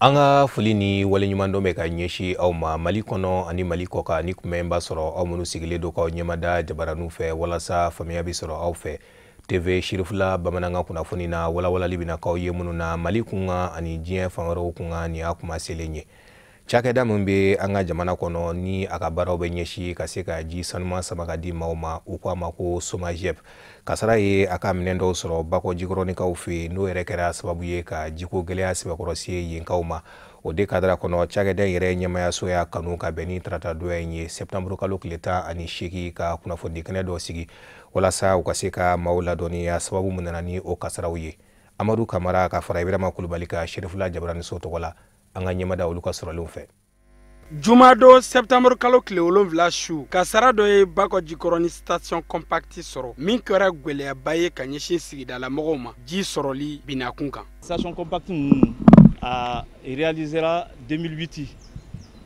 An ka foli ni waleɲumandɔn bɛ ka ɲɛsin aw ma Mali kɔnɔ ani Mali kɔkan, ni kunbɛn b'a sɔrɔ aw minnu sigilen don k'aw ɲɛmada jabaraninw fɛ walasa faamuya bɛ sɔrɔ aw fɛ. TV Sirifila bamanankan kunnafoni na, walawalali bɛna k'aw ye minnu na Mali kunkan ani diɲɛ fan wɛrɛw kunkan. Nin y'a kuma selen ye. Cakɛda min bɛ an ka jamana kɔnɔ, ni a ka baaraw bɛ ɲɛsin ka se ka ji sanuman sama ka di maaw ma, u ko a ma ko SOMAGEP, kasara ye a ka minɛn dɔw sɔrɔ Bakɔ Jikɔrɔnikaw fɛ yen, n'o yɛrɛ kɛra sababu ye ka jiko gɛlɛya sɛbɛkɔrɔ se yenkaw ma. O de kadara kɔnɔ, cakɛda in yɛrɛ ɲɛmayaso y'a kanu ka bɛn ni taratadonya in ye, septembre kalo tile 18, ka kunnafoni kɛnɛ dɔ sigi walasa u ka se ka maaw ladɔnniya sababu min nana ni o kasaraw ye. Amadu Kamara ka fara Ibrahima Kulubali ka Serifula Jabaraniso tɔgɔ la, an ka ɲɛmada olu ka sɔrɔlenw fɛ. Jumadon septembre kalo tile 7 su, kasara dɔ ye Bakɔ Jikɔrɔni station compacte sɔrɔ, min kɛra gwɛlɛyaba ye ka ɲɛsin sigidala mɔgɔw ma ji sɔrɔli binakun kan. Station compacte ninnu, a réalisera 2008,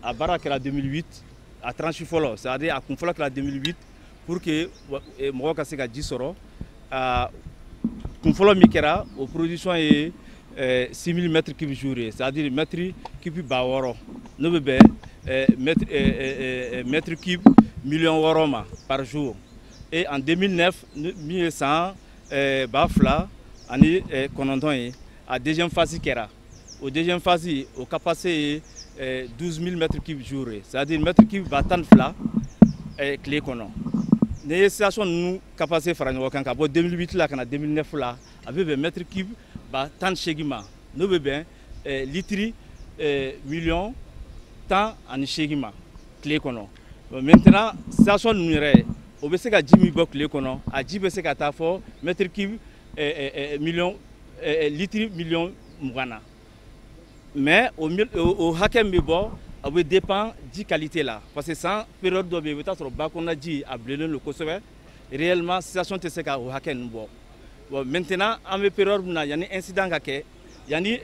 a baara kɛra 2008, a tranche fɔlɔ, c'est à dire a kun fɔlɔ kɛra 2008 pour que mɔgɔw ka se ka ji sɔrɔ. A kun fɔlɔ min kɛra, o production ye 6000 mètres cubes jour ye, c'est à dire mètre cube 6000, n'o bɛ bɛn mètre cube miliyɔn 6 ma par jour. Et en 2009, min ye san 2009 ye, a deuxième phase kɛra. O deuxième phase, o capacité ye 12 000 mètres cubes jour ye, c'est à dire mètre cube 12 000 tile kɔnɔ. N'i ye station ninnu capacité fara ɲɔgɔn kan ka bɔ 2008 la ka na 2009 la, a bɛ bɛn mètre cube 18 000 ma, n'o bɛ bɛn litre miliyɔn 18 ma tile kɔnɔ. Maintenant, station ninnu yɛrɛ, o bɛ se ka ji min bɔ tile kɔnɔ, a ji bɛ se ka taa fɔ mètre cube miliyɔn litre miliyɔn 20 na. Mais o hakɛ min bɛ bɔ, a bɛ dépend ji qualité la, parce que san période dɔ bɛ yen, i bɛ taa sɔrɔ ba kɔnɔna ji a bilennen don kosɛbɛ, réellement station tɛ se ka o hakɛ ninnu bɔ. Bon, maintenant, an bɛ période min na, yanni incident ka kɛ, yanni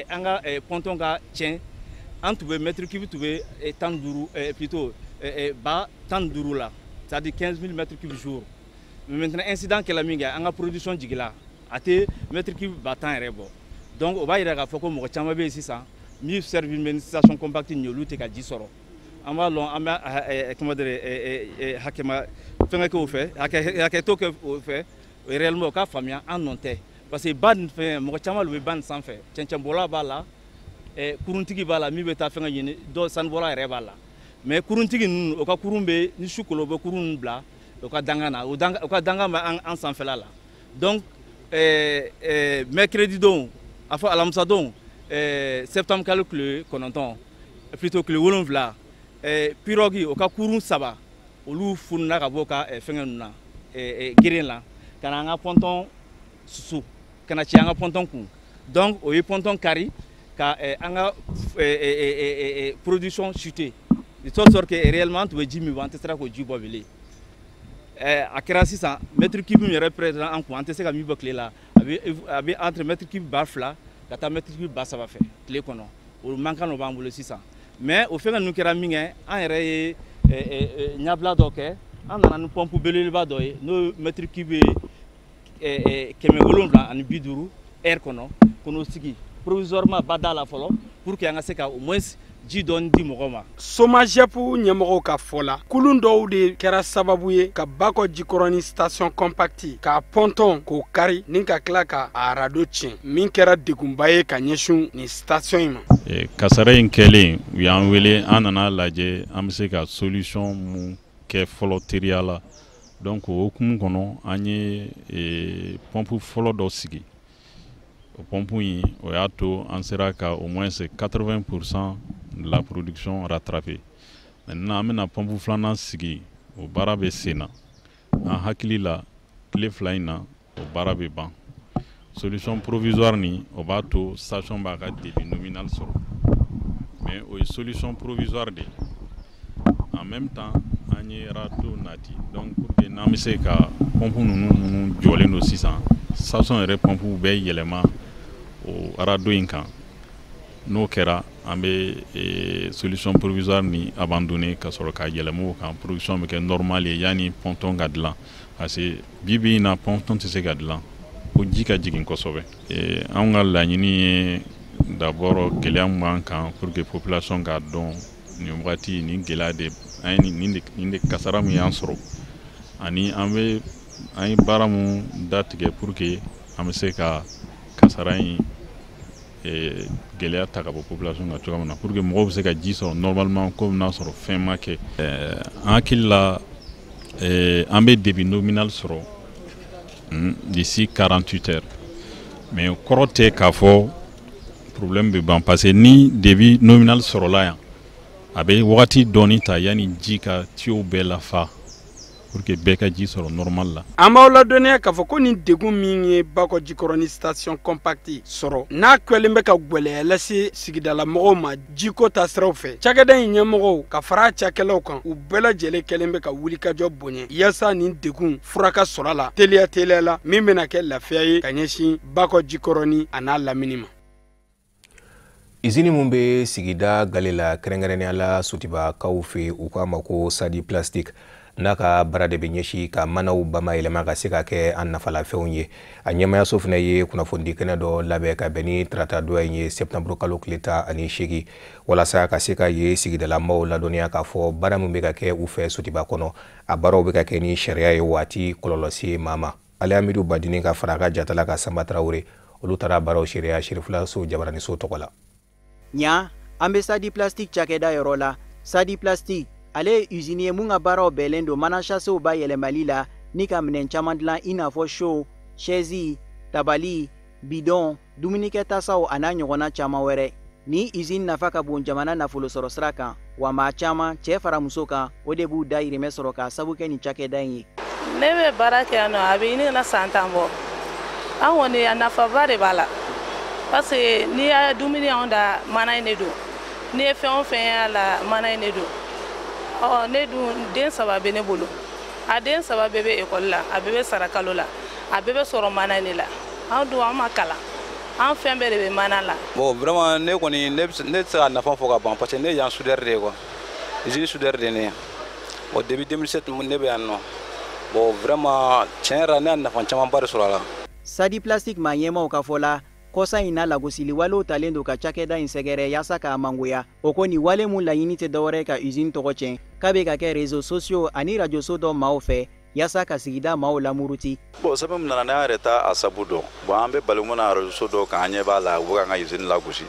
an ka ponton ka tiɲɛ, an tun bɛ mètre cube tun bɛ 15, plutôt 15 000 la, c'est à dire 15 000 mètres cubes jour. Mais maintenant, incident kɛla min kɛ, an ka production jigila, a tɛ mètre cube 10 000 yɛrɛ bɔ. Donc o b'a yira k'a fɔ ko mɔgɔ caman bɛ yen sisan min servi bɛ ni station compacte nin ye, olu tɛ ka ji sɔrɔ. An b'a lɔn, an bɛ, comment dire, hakɛma fɛngɛ kɛ o fɛ, hakɛto kɛ o fɛ. Réellement, o ka faamuya, an nɔ tɛ, parce que ba nin fɛn, mɔgɔ caman de bɛ ba nin sanfɛ. Cɛncɛnbɔla b'a la, kuruntigi b'a la, min bɛ taa fɛngɛ ɲini, dɔ sanubɔla yɛrɛ b'a la. Mais kuruntigi ninnu, o ka kurun bɛ ni su kolo, u bɛ kurun ninnu bila o ka dangan na, o ka dangan bɛ an sanfɛla la. Donc mercredi don, a fɔ alamisa don, septembre kalo tile 9, plutôt tile 7, pirogue o ka kurun saba, olu fununa ka bɔ o ka fɛngɛ ninnu na, geren la, ka na an ka ponton susu, ka na ci an ka ponton kun. Donc o ye ponton kari ka an ka production chuter de sorte que réellement an tun bɛ ji min bɔ, an tɛ sera k'o ji bɔ bilen. A kɛra sisan mètre cube min yɛrɛ présent an kun, an tɛ se ka min bɔ tile la, a bɛ entre mètre cube 2000 ka taa mètre cube 3000 fɛ tile kɔnɔ. O mankan dɔ b'an bolo sisan. Mais o fɛngɛ ninnu kɛra min kɛ, an yɛrɛ ye ɲɛbila dɔ kɛ, an nana ni pompe belebeleba dɔ ye, n'o ye mètre cube ye 750 heure kɔnɔ, ko n'o sigi provisoirement ba da la fɔlɔ, pour que an ka se ka au moins ji dɔɔni di mɔgɔw ma. SOMAGEP ɲɛmɔgɔw ka fɔ la, kulun dɔw de kɛra sababu ye ka Bakɔ Jikɔrɔni station compacte k'a ponton k'o kari ni ka tila ka a radeau tiɲɛ, min kɛra degunba ye ka ɲɛsin nin station in ma. Kasara in kɛlen, u y'an wele, an nana lajɛ an bɛ se ka solution mun kɛ fɔlɔ teriya la. Donc o hukumu kɔnɔ, an ye pompe fɔlɔ dɔ sigi. O pompe in, o y'a to an sera ka au moins 80 % de la production rattraper. Maintenant, an bɛna pompe filanan sigi, o baara bɛ sen na. An hakili la, tile 2 in na, o baara bɛ ban. Solution provisoire nin, o b'a to station b'a ka débit nominal sɔrɔ, mais o ye solution provisoire de ye. En même temps, an ye radeau nati, donc pour que n'an bɛ se ka pompe ninnu minnu jɔlen don sisan, station yɛrɛ pompe bɛ yɛlɛma o radeau in kan. N'o kɛra, an bɛ solution provisoire ni abandonner ka sɔrɔ ka yɛlɛma o kan, production bɛ kɛ normal ye yanni ponton ka dilan, parce que bi bi in na, ponton tɛ se ka dilan ko ji ka jigin kosɛbɛ. Anw ka laɲini ye D'abord, gɛlɛya min b'an kan pour que population k'a dɔn nin wagati nin gɛlɛya de an ye, nin de kasara min y'an sɔrɔ, ani an ye baara mun datigɛ pour que an bɛ se ka kasara in gɛlɛya ta ka bɔ population kan cogoya min na, pour que mɔgɔw bɛ se ka ji sɔrɔ normalement komi n'a sɔrɔ fɛn ma kɛ. An hakili la, an bɛ débit nominal sɔrɔ d'ici 48 heures, mais kɔrɔ tɛ k'a fɔ problème bɛ ban, parce que ni débit nominal sɔrɔla yan, a bɛ wagati dɔɔni ta yanni ji ka tuyau bɛɛ lafa pour que bɛɛ ka ji sɔrɔ normal la. An b'aw ladɔnniya k'a fɔ ko nin degun min ye Bakɔ Jikɔrɔni station compacte sɔrɔ, n'a kɛlen bɛ ka gwɛlɛya lase sigidalamɔgɔw ma jiko ta siraw fɛ, cakɛda in ɲɛmɔgɔw ka fara a cakɛlaw kan, u bɛɛ lajɛlen kɛlen bɛ ka wulikajɔ bonya yaasa nin degun fura ka sɔrɔ a la teliya teliya la, min bɛna kɛ lafiya ye ka ɲɛsin Bakɔ Jikɔrɔni a n'a lamini ma. Izini mun bɛ sigida gale la, kɛrɛnkɛrɛnnenya la Sotibakaw fɛ, u k'a ma ko Sadi Plastique, n'a ka baara de bɛ ɲɛsin ka manaw bamayɛlɛma ka se ka kɛ an nafalafɛnw ye, a ɲɛmayaso fana ye kunnafonidi kɛnɛ dɔ labɛn ka bɛn ni tarata dɔ in ye, septembre kalo tile 18, walasa ka se ka ye sigidalamaw ladɔnniya k'a fɔ baara min bɛ ka kɛ u fɛ Sotiba kɔnɔ, a baaraw bɛ ka kɛ ni sariya ye, waati kɔlɔlɔ se maa ma. Alihamidu Badini ka fara a ka jatala ka Sanba Tarawele, olu taara baaraw seereya Sirifulaso jabaraniso tɔgɔ la. Ɲa an bɛ Sadi Plastique cakɛda yɔrɔ la. Sadi Plastique, ale ye usine ye mun ka baaraw bɛnlen don mana sachetw bayɛlɛmali la ni ka minɛn caman dilan, i n'a fɔ seau, chaise, tabali, bidon, dumunikɛtasaw, a n'a ɲɔgɔnna caman wɛrɛ. Ni usine nafa ka bon jamana nafolo sɔrɔ sira kan, wa maa caman, cɛɛ fara muso kan, o de b'u dayirimɛ sɔrɔ k'a sabu kɛ nin cakɛda in ye. Ne bɛ baara kɛ yan nɔ, a bɛ ɲini ka na san 10 bɔ. An kɔni, a nafaba de b'a la, parce que n'i y'a dumuni anw da, mana in de don. N'i ye fɛn o fɛn y'a la, mana in de don. Ɔ ne dun, den saba bɛ ne bolo, a den saba bɛɛ bɛ ekɔli la, a bɛɛ bɛ sara kalo la, a bɛɛ bɛ sɔrɔ mana in de la. An dun, an ma kalan, an fɛn bɛɛ de bɛ mana la. Bon, vraiment, ne kɔni, ne tɛ se ka nafa fɔ ka ban, parce que ne ye yan soudeur de ye quoi, usine soudeur de ye ne ye. Bon, depuis 2007 ne bɛ yan nɔ. Bon, vraiment, tiɲɛ yɛrɛ la, ne y'a nafa camanba de sɔrɔ a la. Sadi Plastique maa ɲɛmaw ka fɔ la, kɔsa in na, lagosili walew talen don ka cakɛda in sɛgɛrɛ yaasa k'a mangoya. O ko nin wale mun laɲini tɛ dɔwɛrɛ ka usine tɔgɔ tiɲɛ, k'a bɛ ka kɛ réseaux sociaux ani rajoso dɔ maaw fɛ yaasa ka sigida maaw lamuruti. Bon, sɛbɛn min nana, n'an yɛrɛ t'a a sabu dɔn. Bon, an bɛ bali mun na, arajoso dɔw kan, an ɲɛ b'a la, u bɛ k'an ka usine lagosi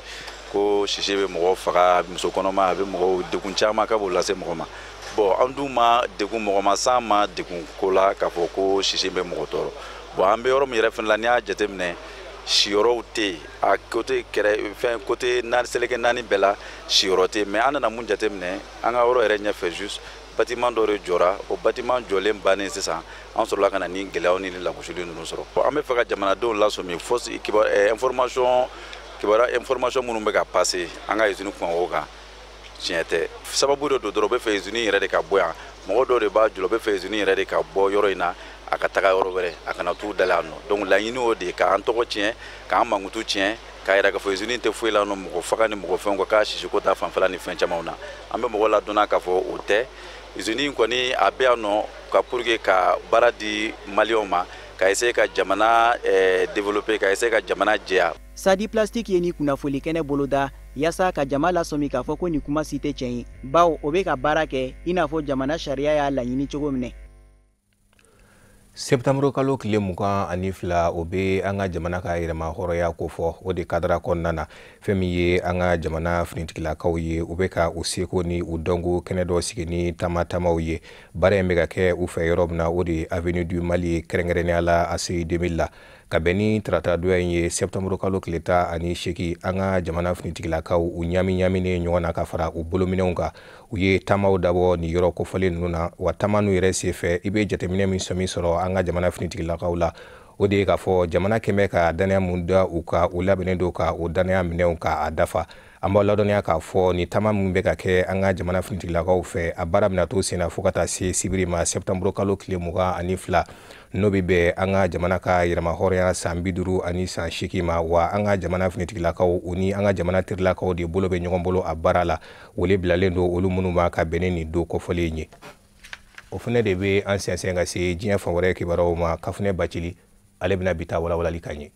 ko sisi bɛ mɔgɔw faga, muso kɔnɔma, a bɛ mɔgɔw degun caman k'a b'o lase mɔgɔ ma. Bon, an dun ma degun mɔgɔ ma, s'an ma degun ko la k'a fɔ ko sisi bɛ mɔgɔ tɔɔrɔ. Bon, an bɛ yɔrɔ min yɛrɛ fana la, n'i y'a jateminɛ, siyɔrɔw tɛ yen a côté kɛrɛ fɛn côté naani, seleke naani bɛɛ la siyɔrɔ tɛ yen. Mais an nana mun jateminɛ, an ka yɔrɔ yɛrɛ ɲɛfɛ juste, bâtiment dɔ de jɔra. O bâtiment jɔlen bannen sisan, an sɔrɔla ka na ni gɛlɛyaw ni lagosili ninnu sɔrɔ. An bɛ fɛ ka jamanadenw lasɔmi fausse kibaru information, kibaruya information minnu bɛ ka passer an ka usine kunkanko kan, tiɲɛ tɛ. Sababu de don dɔrɔn, u bɛ fɛ usine yɛrɛ de ka bɔ yan. Mɔgɔ dɔw de b'a jɔ, u bɛ fɛ usine yɛrɛ de ka bɔ yɔrɔ in na, a ka taga yɔrɔ wɛrɛ, a kana t'u da la yan nɔ. Donc laɲini o de ye k'an tɔgɔ tiɲɛ, k'an mankutu tiɲɛ, k'a yira k'a fɔ usine tɛ foyi la nɔ, mɔgɔ faga ni mɔgɔ fɛnw k'a sisiko ta fanfɛla ni fɛn camanw na. An bɛ mɔgɔw ladɔnna k'a fɔ o tɛ. Usine in kɔni, a bɛ yan nɔ ka pour que ka baara di maliyɛnw ma, ka essayer ka jamana développer, ka essayer ka jamana jɛya. Sadi Plastique ye ni kunnafoli kɛnɛ boloda yaasa ka jama lasɔmi k'a fɔ ko nin kuma si tɛ tiɲɛ ye, bawo o bɛ ka baara kɛ i n'a fɔ jamana sariya y'a laɲini cogo minɛ. Septembre kalo tile 22, o bɛ an ka jamana ka yɛrɛma hɔrɔnya kofɔ. O de kadara kɔnɔna na, fɛn min ye an ka jamana finitigilakaw ye, u bɛ ka u seko ni u dɔnko kɛnɛ dɔ sigi ni taama taamaw ye. Baara in bɛ ka kɛ u fɛ yɔrɔ min na, o de ye Avenue du Mali ye, kɛrɛnkɛrɛnnenya la ACI 2000 la. Ka bɛn ni tarata donya in ye, septembre kalo tile 18, an ka jamana finitigilakaw, u ɲami ɲaminen ɲɔgɔn na ka fara u bolominɛnw kan, u ye taamaw dabɔ nin yɔrɔ kofɔlen ninnu na. Wa taama n'u yɛrɛ senfɛ, i bɛ jateminɛ min sɔmi sɔrɔ an ka jamana finitigilakaw la, o de ye k'a fɔ jamana kɛmɛ ka danaya mun da u ka, u labɛnnen don ka o danaya minɛnw k'a dafa. An b'aw ladɔnniya k'a fɔ nin taama min bɛ ka kɛ an ka jamana finitigilakaw fɛ, a baara bɛna to sen na fo ka taa se sibiri ma, septembre kalo tile 22, n'o bɛ bɛn an ka jamana ka yɛrɛma hɔrɔnya san 58 ma. Wa an ka jamana finitigilakaw, u ni an ka jamana terilakaw de bolo bɛ ɲɔgɔn bolo a baara la. Wele bilalen don olu minnu ma ka bɛn ni nin don kɔfɔlen ye. O fana de bɛ an sɛnsɛn ka se diɲɛ fan wɛrɛ kibaruyaw ma. Kafunɛ Bacili, ale bɛna bi ta walawalali ka ɲɛ.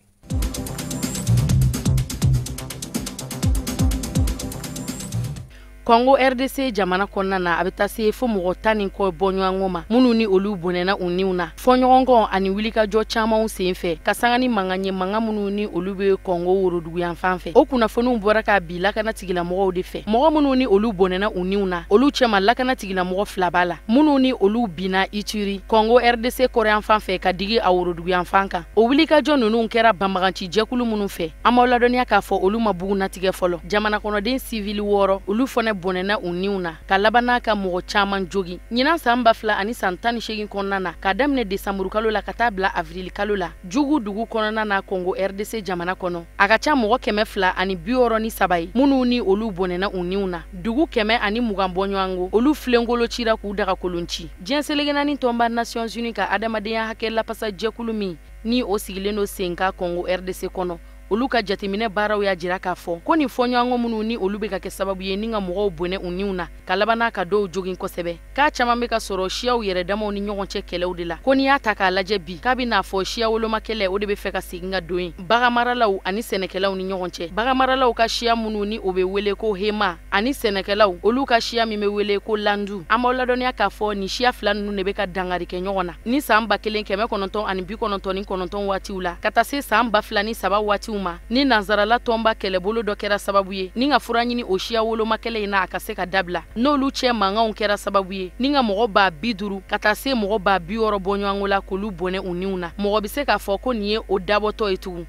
Congo RDC jamana kɔnɔna na, a bɛ taa se fo mɔgɔ 10 ni kɔ bɔɲɔgɔnko ma, minnu ni olu bɔnɛna u niw na fɔɲɔgɔnkɔ ani wulikajɔ camanw sen fɛ, ka sanga ni mankan ye, mankan minnu ni olu bɛ Congo woroduguyan fan fɛ. O kunnafoniw bɔra ka bi lakana tigilamɔgɔw de fɛ. Mɔgɔ minnu ni olu bɔnɛna u niw na, olu cɛma lakana tigilamɔgɔ 2 b'a la, minnu ni olu binna Ituri, Congo RDC kɔrɔyan fan fɛ ka digi a woroduguyan fan kan. O wulikajɔ ninnu kɛra banbaganci jɛkulu minnu fɛ, an b'aw ladɔnniya k'a fɔ olu ma bugunnatigɛ fɔlɔ. Jamana kɔnɔden sivili 6, olu fana bɔnɛna u niw na, ka laban n'a ka mɔgɔ caman jogin. Ɲinan san 2018 kɔnɔna na, ka daminɛ desanburu kalo la ka taa bila avril kalo la, Jugu dugu kɔnɔna na Congo RDC jamana kɔnɔ, a ka ca mɔgɔ 263 ye minnu ni olu bɔnɛna u niw na. Dugu 120 bɔɲɔgɔnko, olu filenkolo cira k'u dagakolon ci. Diɲɛ seleke naani tɔnba Nations Unies ka adamadenya hakɛ lapasa jɛkulu min ni o sigilen don sen kan Congo RDC kɔnɔ, olu ka jateminɛ baaraw y'a jira k'a fɔ ko nin fɔɲɔgɔnkɔ minnu ni olu bɛ ka kɛ sababu ye ni ka mɔgɔw bɔnɛ u niw na, ka laban n'a ka dɔw jogin kosɛbɛ, k'a caman bɛ ka sɔrɔ siyaw yɛrɛ damaw ni ɲɔgɔn cɛ kɛlɛw de la. Ko n'i y'a ta k'a lajɛ bi, k'a bɛ n'a fɔ siya woloma kɛlɛ, o de bɛ fɛ ka segin ka don yen baganmaralaw ani sɛnɛkɛlaw ni ɲɔgɔn cɛ. Baganmaralaw ka siya minnu ni o bɛ wele ko Hema, ani sɛnɛkɛlaw olu ka siya min bɛ wele ko Landu. An b'aw ladɔnniya k'a fɔ nin siya fila ninnu de bɛ ka dankari kɛ ɲɔgɔn na ni san 1999 waatiw la, ka taa se san 2003 waatiw ma, ni nansarala tɔnba kɛlɛbolo dɔ kɛra sababu ye ni ka fura ɲini o siya woloma kɛlɛ in na a ka se ka dabila. N'olu cɛ mankanw kɛra sababu ye ni ka mɔgɔ 50,000 ka taa se mɔgɔ 60,000 bɔɲɔgɔnko la k'olu bɔnɛ u niw na. Mɔgɔ bɛ se k'a fɔ ko nin ye o dabɔtɔ ye tugun.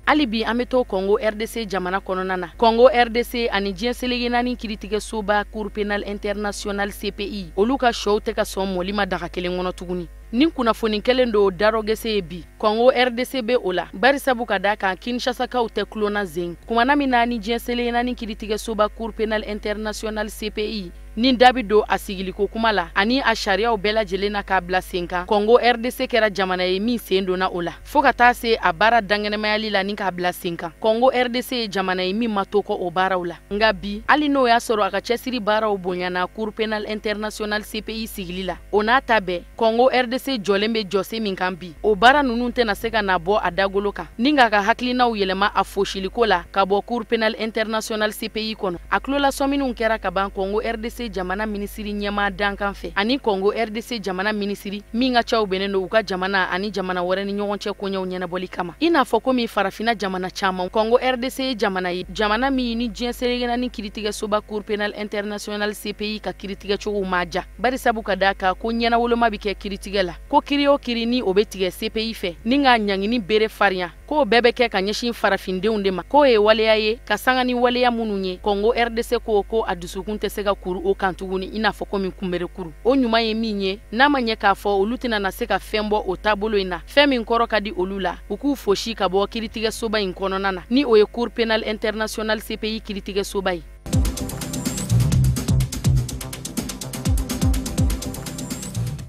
Hali bi an bɛ to Congo RDC jamana kɔnɔna na. Congo RDC ani diɲɛ seleke naani kiiritigɛsoba Cour pénale internationale CPI, olu ka sɔw tɛ ka sɔn mɔli ma daga kelen kɔnɔ tuguni. Ni kunnafoni kɛlen don darɔgɛsɛ ye bi, Congo RDC bɛ o la, barisabu ka da kan Kinshasakaw tɛ kulonna zen. Kumana min na ni diɲɛ seleke naani kiiritigɛsoba Cour pénale internationale CPI ni da bɛ don a sigiliko kuma la ani a sariyaw bɛɛ lajɛlen na k'a bila sen kan, Congo RDC kɛra jamana ye min sen donna o la fo ka taa se a baara dankɛnɛmayali la ni k'a bila sen kan. Congo RDC ye jamana ye min ma to kɔ o baaraw la. Nka bi, hali n'o y'a sɔrɔ a ka cɛsiri baaraw bonyana Cour pénale internationale CPI sigili la, o n'a ta bɛɛ, Congo RDC jɔlen bɛ jɔsen min kan bi, o baara ninnu tɛna se ka na bɔ a dagolo kan ni k'a ka hakilinaw yɛlɛma a fosiliko la ka bɔ Cour pénale internationale CPI kɔnɔ. A tulolasɔminiw kɛra ka ban Congo RDC jamana minisiri ɲɛmaa dankan fɛ ani Congo RDC jamana minisiri min ka caw bɛnnen don u ka jamana ani jamana wɛrɛ ni ɲɔgɔn cɛ koɲɛw ɲɛnabɔli kama. I n'a fɔ komi farafinna jamana caman, Congo RDC ye jamana ye, jamana min ni diɲɛ seleke naani kiiritigɛsoba Cour pénale internationale CPI ka kiiritigɛcogow ma ja, barisabu ka d'a kan ko ɲɛnawoloma bɛ kɛ kiiritigɛ la, ko kiiri o kiiri ni o bɛ tigɛ CPI fɛ ni ka ɲangini bere farinya, k'o bɛɛ bɛ kɛ ka ɲɛsin farafindenw de ma, k'o ye waleya ye ka sanga ni waleya minnu ye. Congo RDC ko a dusukun tɛ se ka kuru o kan tuguni, i n'a fɔ komi kunberekuru. O ɲuman ye min ye, n'a ma ɲɛ k'a fɔ olu tɛna na se ka fɛn bɔ o taabolo in na, fɛn min kɔrɔ ka di olu la, u k'u fosi ka bɔ kiiritigɛsoba in kɔnɔna na, ni o ye Cour pénale internationale CPI kiiritigɛsoba ye.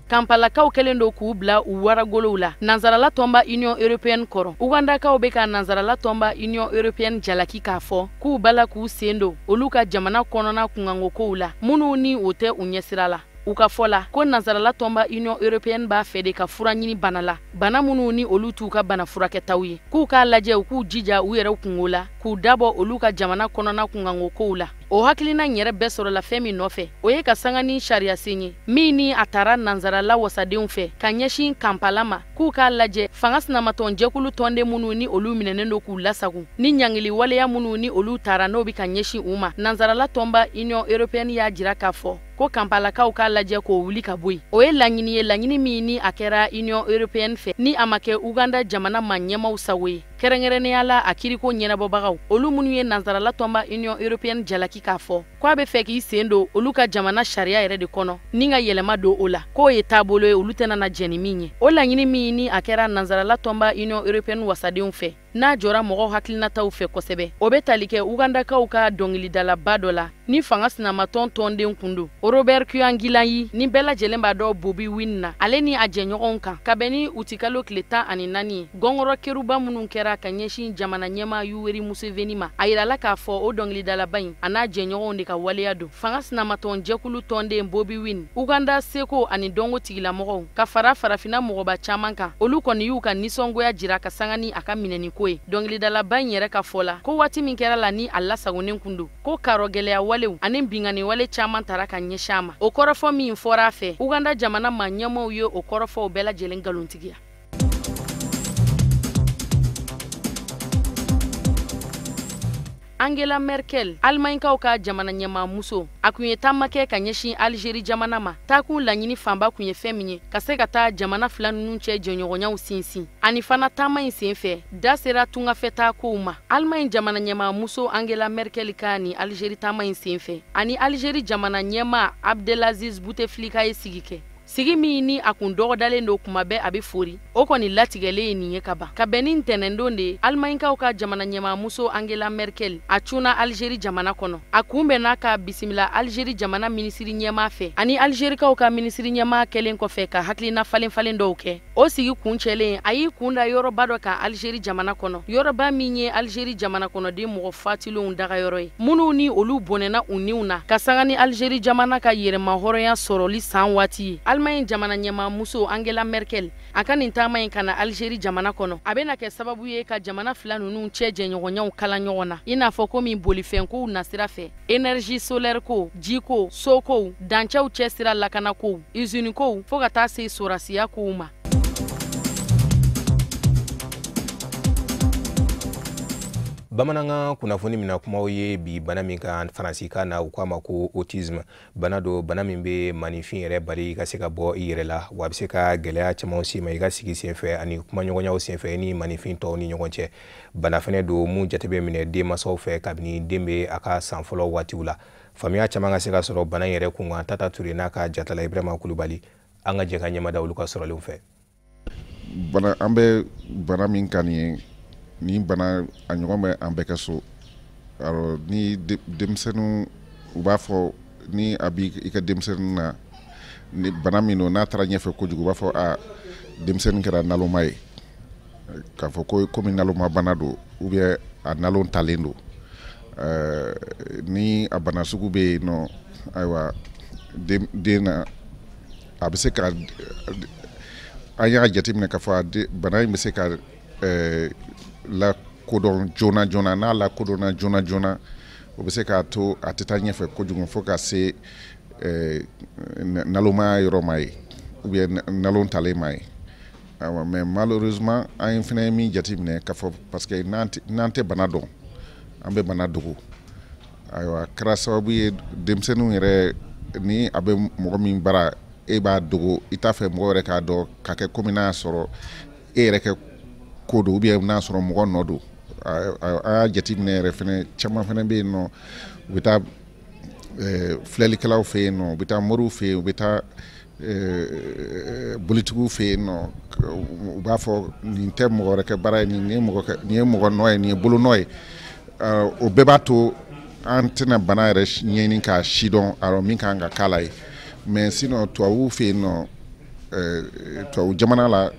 Kampalakaw kɛlen don k'u bila u waragolow la nansarala tɔnba Union européenne kɔrɔ. Ugandakaw bɛ ka nansarala tɔnba Union européenne jalaki k'a fɔ k'u bala k'u sen don olu ka jamana kɔnɔna kunkanko kow la, minnu ni o tɛ u ɲɛsira la. U ka fɔ la ko nansarala tɔnba Union européenne b'a fɛ de ka fura ɲini bana la, bana minnu ni olu t'u ka bana furakɛtaw ye, k'u k'a lajɛ u k'u jija u yɛrɛw kungo la, k'u dabɔ olu ka jamana kɔnɔna kunkanko kow la. O hakilina in yɛrɛ bɛɛ sɔrɔla fɛn min nɔfɛ, o ye ka sanga ni sariyasen ye min ni a taara nansarala wasadenw fɛ ka ɲɛsin Kampala ma, k'u k'a lajɛ fanga sinamatɔnjɛkulu tɔnden minnu ni olu minɛnen don k'u lasago, ni ɲangili waleya minnu ni olu taara n'o bɛ ka ɲɛsin u ma. Nansarala tɔnba Union européenne y'a jira k'a fɔ ko Kampalakaw k'a lajɛ k'o wuli ka bɔ yen. O ye laɲini ye, laɲini min ni a kɛra Union européenne fɛ ni a ma kɛ Uganda jamana ma ɲɛmaaw sago ye, kɛrɛnkɛrɛnnenya la a kiriko ɲɛnabɔbagaw, olu minnu ye nansarala tɔnba Union européenne jalaki k'a fɔ k'a bɛ fɛ k'i sen don olu ka jamana sariya yɛrɛ de kɔnɔ ni ka yɛlɛma don o la, k'o ye taabolo ye olu tɛna na jɛn ni min ye. O laɲini min ni a kɛra nansarala tɔnba Union européenne wasadenw fɛ, n'a jɔra mɔgɔw hakilinataw fɛ kosɛbɛ, o bɛ tali kɛ Ugandakaw ka dɔnkilidalaba dɔ la ni fanga sinamatɔn tɔnden kun don, Robert Kyagulanyi, ni bɛɛ lajɛlen b'a dɔn Bobi Wine na, ale ni a jɛɲɔgɔnw kan ka bɛn ni utikalo tile 14 ye, gɔngɔrɔ keruba minnu kɛra ka ɲɛsin jamana ɲɛmaa Yoweri Museveni ma. A yirala k'a fɔ o dɔnkilidalaba in a n'a jɛɲɔgɔnw de ka waleya don. Fanga sinamatɔn jɛkulu tɔnden Bobi Wine, Uganda seko ani dɔnko tigilamɔgɔw ka fara farafinna mɔgɔba caman kan, olu kɔni y'u ka nisɔngoya jira ka sanga ni a ka minɛniko. ko ye. Dɔnkilidalaba in yɛrɛ ka fɔ la ko waati min kɛra la ni a lasagonnen kun don, ko karɔgɛlɛya walew ani binkanni wale caman tara ka ɲɛsin a ma. O kɔrɔfɔ min fɔra a fɛ, Uganda jamana maa ɲɛmaaw ye o kɔrɔfɔw bɛɛ lajɛlen nkalontigiya. Angela Merkel, Allemagnekaw ka jamana ɲɛmaa muso, a kun ye taama kɛ ka ɲɛsin Algérie jamana ma. Taakun laɲini fanba kun ye fɛn min ye, ka se ka taa jamana fila ninnu cɛ jɛɲɔgɔnyaw sinsin. Ani fana taama in senfɛ, da sera tungafɛtaa kow ma. Allemagne jamana ɲɛmaa muso Angela Merkel ka ni Algérie taama in senfɛ, ani Algérie jamana ɲɛmaa Abdelaziz Bouteflika ye sigi kɛ. Sigi min ni a kun dɔgɔdalen don kuma bɛɛ a bɛ fori, o kɔni latigɛlen ye nin ye ka ban. Ka bɛn ni ntɛnɛndon de ye, Allemagnekaw ka jamana ɲɛmaamuso Angela Merkel a cunna Algérie jamana kɔnɔ. A kun bɛn n'a ka bisimila Algérie jamana minisiri ɲɛmaa fɛ, ani Algérikaw ka minisiri ɲɛmaa kɛlen kɔfɛ ka hakilina falen falen dɔw kɛ. O sigi kuncɛlen, a y'i kun da yɔrɔba dɔ kan Algérie jamana kɔnɔ, yɔrɔba min ye Algérie jamana kɔnɔden mɔgɔ fatulenw dagayɔrɔ ye, minnu ni olu bɔnɛna u niw na ka sanga ni Algérie jamana ka yɛrɛmahɔrɔnya sɔrɔli san waati ye. Allemagne jamana ɲɛmaa muso Angela Merkel a ka nin taama in ka na Algérie jamana kɔnɔ, a bɛna kɛ sababu ye ka jamana fila ninnu cɛ jɛɲɔgɔnyaw kala ɲɔgɔn na, i n'a fɔ komi bolifɛnkow nasira fɛ, énergie solaire ko, jiko, sokow, dancɛw cɛ sira lakanakow, usine kow, fo ka taa se sorasiya kow ma. Bamanankan kunnafoni mina kumaw ye bi bana min kan faransikan na, u k'a ma ko autisme. Bana do, bana min bɛ maninfin yɛrɛ bali ka se ka bɔ i yɛrɛ la, wa a bɛ se ka gɛlɛya caman s'i ma i ka sigi senfɛ ani kumaɲɔgɔnyaw senfɛ ni maninfin tɔw ni ɲɔgɔn cɛ. Bana fɛnɛ don mun jate bɛ minɛ denmansaw fɛ kabini den bɛ a ka san fɔlɔ waatiw la. Faamuya caman ka se ka sɔrɔ bana in yɛrɛ kun kan. Tata Ture n'a ka jatala Ibrahima Kulubali, an ka jɛ ka ɲɛmada olu ka sɔrɔlenw fɛ. Bana, an bɛ bana min kan nin ye, ni bana a ɲɔgɔn bɛ an bɛɛ kɛ so. Alors ni denmisɛnninw, u b'a fɔ ni a b'i i ka denmisɛnnin na, ni bana min don n'a taara ɲɛfɛ kojugu, u b'a fɔ a denmisɛnnin kɛra naloma ye, k'a fɔ ko komi naloma bana don ou bien a nalon talen don. Ni a bana sugu bɛ yen nɔ, ayiwa den na a bɛ se ka, an y'a jateminɛ k'a fɔ bana in bɛ se ka lakodɔn joona joona. N'a lakodɔnna joona joona, o bɛ se k'a to a tɛ taa ɲɛfɛ kojugu fo ka se nalomaya yɔrɔ ma ye ou bien nalon talen ma ye. Ayiwa, mais malheureusement an fana ye min jateminɛ k'a fɔ, parce que n'an tɛ bana dɔn, an bɛ bana dogo. Ayiwa, a kɛra sababu ye denmisɛnninw yɛrɛ, ni a bɛ mɔgɔ min bara, e b'a dogo, i t'a fɛ mɔgɔ yɛrɛ k'a dɔn, k'a kɛ komi n'a y'a sɔrɔ e yɛrɛ kɛ ko don ou bien n'a sɔrɔ mɔgɔ nɔ don. A y'a jateminɛ yɛrɛ fɛnɛ, caman fɛnɛ bɛ yen nɔ, u bɛ taa filɛlikɛlaw fɛ yen nɔ, u bɛ taa moriw fɛ yen, u bɛ taa bolitigiw fɛ yen nɔ, u b'a fɔ nin tɛ mɔgɔ wɛrɛ kɛ baara ye, nin ye mɔgɔ nɔ ye, nin ye bolo nɔ ye. O bɛɛ b'a to an tɛna bana yɛrɛ ɲɛɲini k'a sidɔn, alors min kan ka k'a la ye. Mais sinon tubabuw fɛ yen nɔ, tubabu jamana la,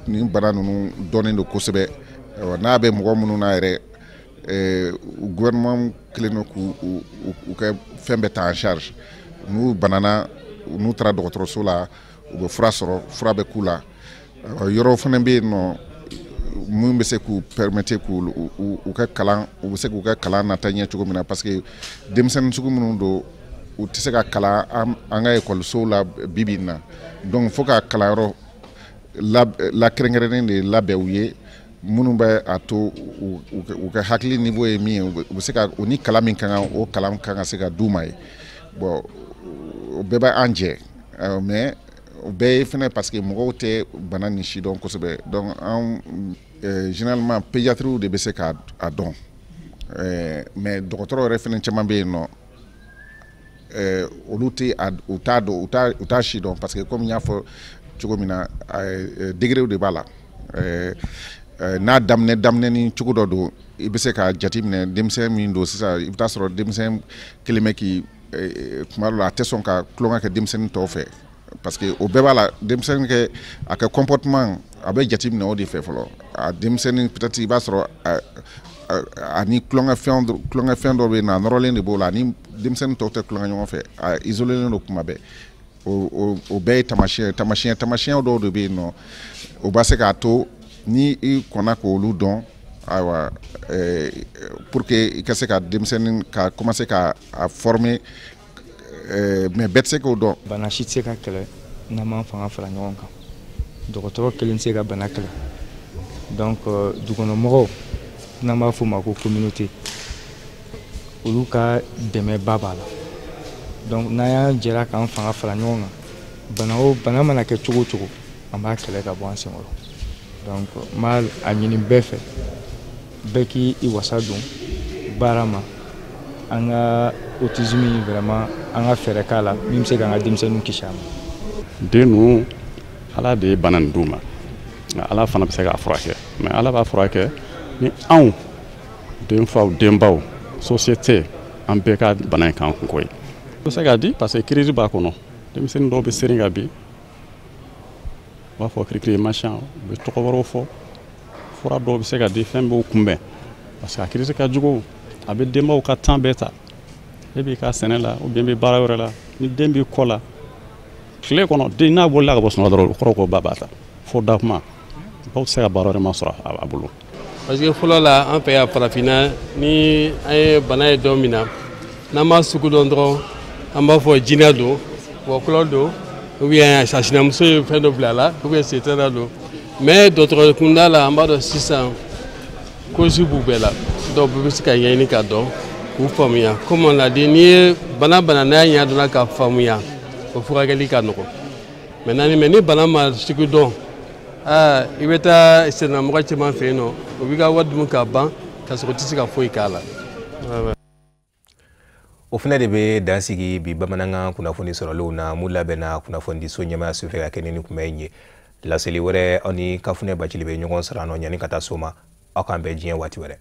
nin bana ninnu dɔnnen don kosɛbɛ. N'a bɛ mɔgɔ minnu na yɛrɛ, gouvernement kɛlen don k'u kɛ fɛn bɛɛ ta en charge. N'u banana, n'u taara dɔgɔtɔrɔso la, u bɛ fura sɔrɔ, fura bɛ k'u la. Yɔrɔw fana bɛ yen nɔ mun bɛ se k'u permettre k'u ka kalan, u bɛ se k'u ka kalan nata ɲɛ cogo min na, parce que denmisɛnnin sugu minnu don, u tɛ se ka kalan an ka ekɔlisow la bi bi in na. Donc fo ka kalanyɔrɔ lakɛrɛnkɛrɛnnen de labɛn u ye, minnu bɛ a to u ka hakili niveau ye min ye, u bɛ se ka u ni kalan min ka kan, o kalan kan ka se ka d'u ma ye. Bon, o bɛɛ bɛ an jɛ, mais o bɛɛ ye fɛnɛ parce que mɔgɔw tɛ bana nin si dɔn kosɛbɛ. Donc an généralement pédiatrew de bɛ se k'a dɔn, mais dɔgɔtɔrɔ yɛrɛ fɛnɛ caman bɛ yen nɔ, olu tɛ u t'a dɔn, u t'a si dɔn, parce que komi n y'a fɔ cogo min na, degré de b'a la. N'a daminɛ ni cogo dɔ don, i bɛ se k'a jateminɛ denmisɛn min don sisan, i bɛ taa sɔrɔ denmisɛn kelen bɛ k'i kuma dɔ la, a tɛ sɔn ka tulonkɛ kɛ denmisɛnnin tɔw fɛ, parce que o bɛɛ b'a la. Denmisɛnnin kɛ a ka comportement a bɛ jateminɛ o de fɛ fɔlɔ. A denmisɛnnin peut-être i b'a sɔrɔ ani tulonkɛfɛn dɔ bɛ yen nɔ, a nɔrɔlen de b'o la, ani denmisɛnnin tɔw tɛ tulonkɛ ɲɔgɔn fɛ, a isolé don kuma bɛɛ. O bɛɛ ye taamasiyɛn dɔw de bɛ yen nɔ, o b'a se k'a to ni i kɔnna k'olu dɔn, Ayiwa, pour que i ka se ka denmisɛnnin ka commencer ka a former, mais bɛɛ tɛ se k'o dɔn. Bana si tɛ se ka kɛlɛ n'an m'an fanga fara ɲɔgɔn kan. Dɔgɔtɔrɔ kelen tɛ se ka bana kɛlɛ. Donc dukɔnɔmɔgɔw, n'an b'a f'o ma ko communauté, olu ka dɛmɛba b'a la. Donc n'an y'an jɛra k'an fanga fara ɲɔgɔn kan, bana o bana mana kɛ cogo o cogo, an b'a kɛlɛ ka bɔ an senkɔrɔ. Donc n b'a a ɲini bɛɛ fɛ, bɛɛ k'i wasa don baara ma. An ka autisme in, vraiment, an ka fɛɛrɛ k'a la min bɛ se k'an ka denmisɛnninw kisi a ma. Den ninnu, Ala de ye bana nin d'u ma, nka Ala fana bɛ se k'a furakɛ. Mais Ala b'a furakɛ ni anw denfaw, denbaw, société, an bɛɛ ka bana in k'an kunko ye. Bɛ se k'a di parce que crise b'a kɔnɔ. Denmisɛnnin dɔw bɛ seri ka bin, u b'a fɔ kirikiri machin, u bɛ tɔgɔ wɛrɛw fɔ. Fura dɔw bɛ se ka di, fɛn b'o kunbɛn, parce que a crise ka jugu. A bɛ denbaw ka temps bɛɛ ta. E b'i ka sɛnɛ la ou bien bɛ baara wɛrɛ la, ni den b'i kɔ la tile kɔnɔ, den n'a bolila ka bɔ sunɔgɔ dɔrɔn, o kɔrɔ ko ba b'a ta fo da kuma. Baw tɛ se ka baara wɛrɛ ma sɔrɔ a bolo. Parce que fɔlɔ la, an fɛ yan farafinna, ni an ye bana ye don min na, n'an m'a sugu dɔn dɔrɔn, an b'a fɔ jinɛ don, wɔkulɔ don, ou bien a sinamuso ye fɛn dɔ bila a la, ou bien setana don. Mais dɔgɔtɔrɔ kunda la, an b'a dɔn sisan cause b'u bɛɛ la. Donc bɛɛ bɛ se ka ɲɛɲini ka dɔn, k'u faamuya. Comme on l'a dit, n'i ye bana bana n'a ɲɛ dɔnna ka faamuya, o furakɛli ka nɔgɔn. Maintenant, mais ni bana ma sugu dɔn, aa, i bɛ taa sennamɔgɔ caman fɛ yen nɔ, o b'i ka wari dun ka ban, ka sɔrɔ i tɛ se ka foyi k'a la. O fana de bɛ dan sigi bi bamanankan kunnafoni sɔrɔlenw na mun labɛnna kunnafonidiso ɲɛmaaya sufɛ ka kɛ ni kunbɛn in ye. Laseli wɛrɛ, aw ni Kafunɛ Bacili bɛ ɲɔgɔn sɔrɔ nɔ. Ɲani ka taa so ma, aw k'an bɛn diɲɛ waati wɛrɛ.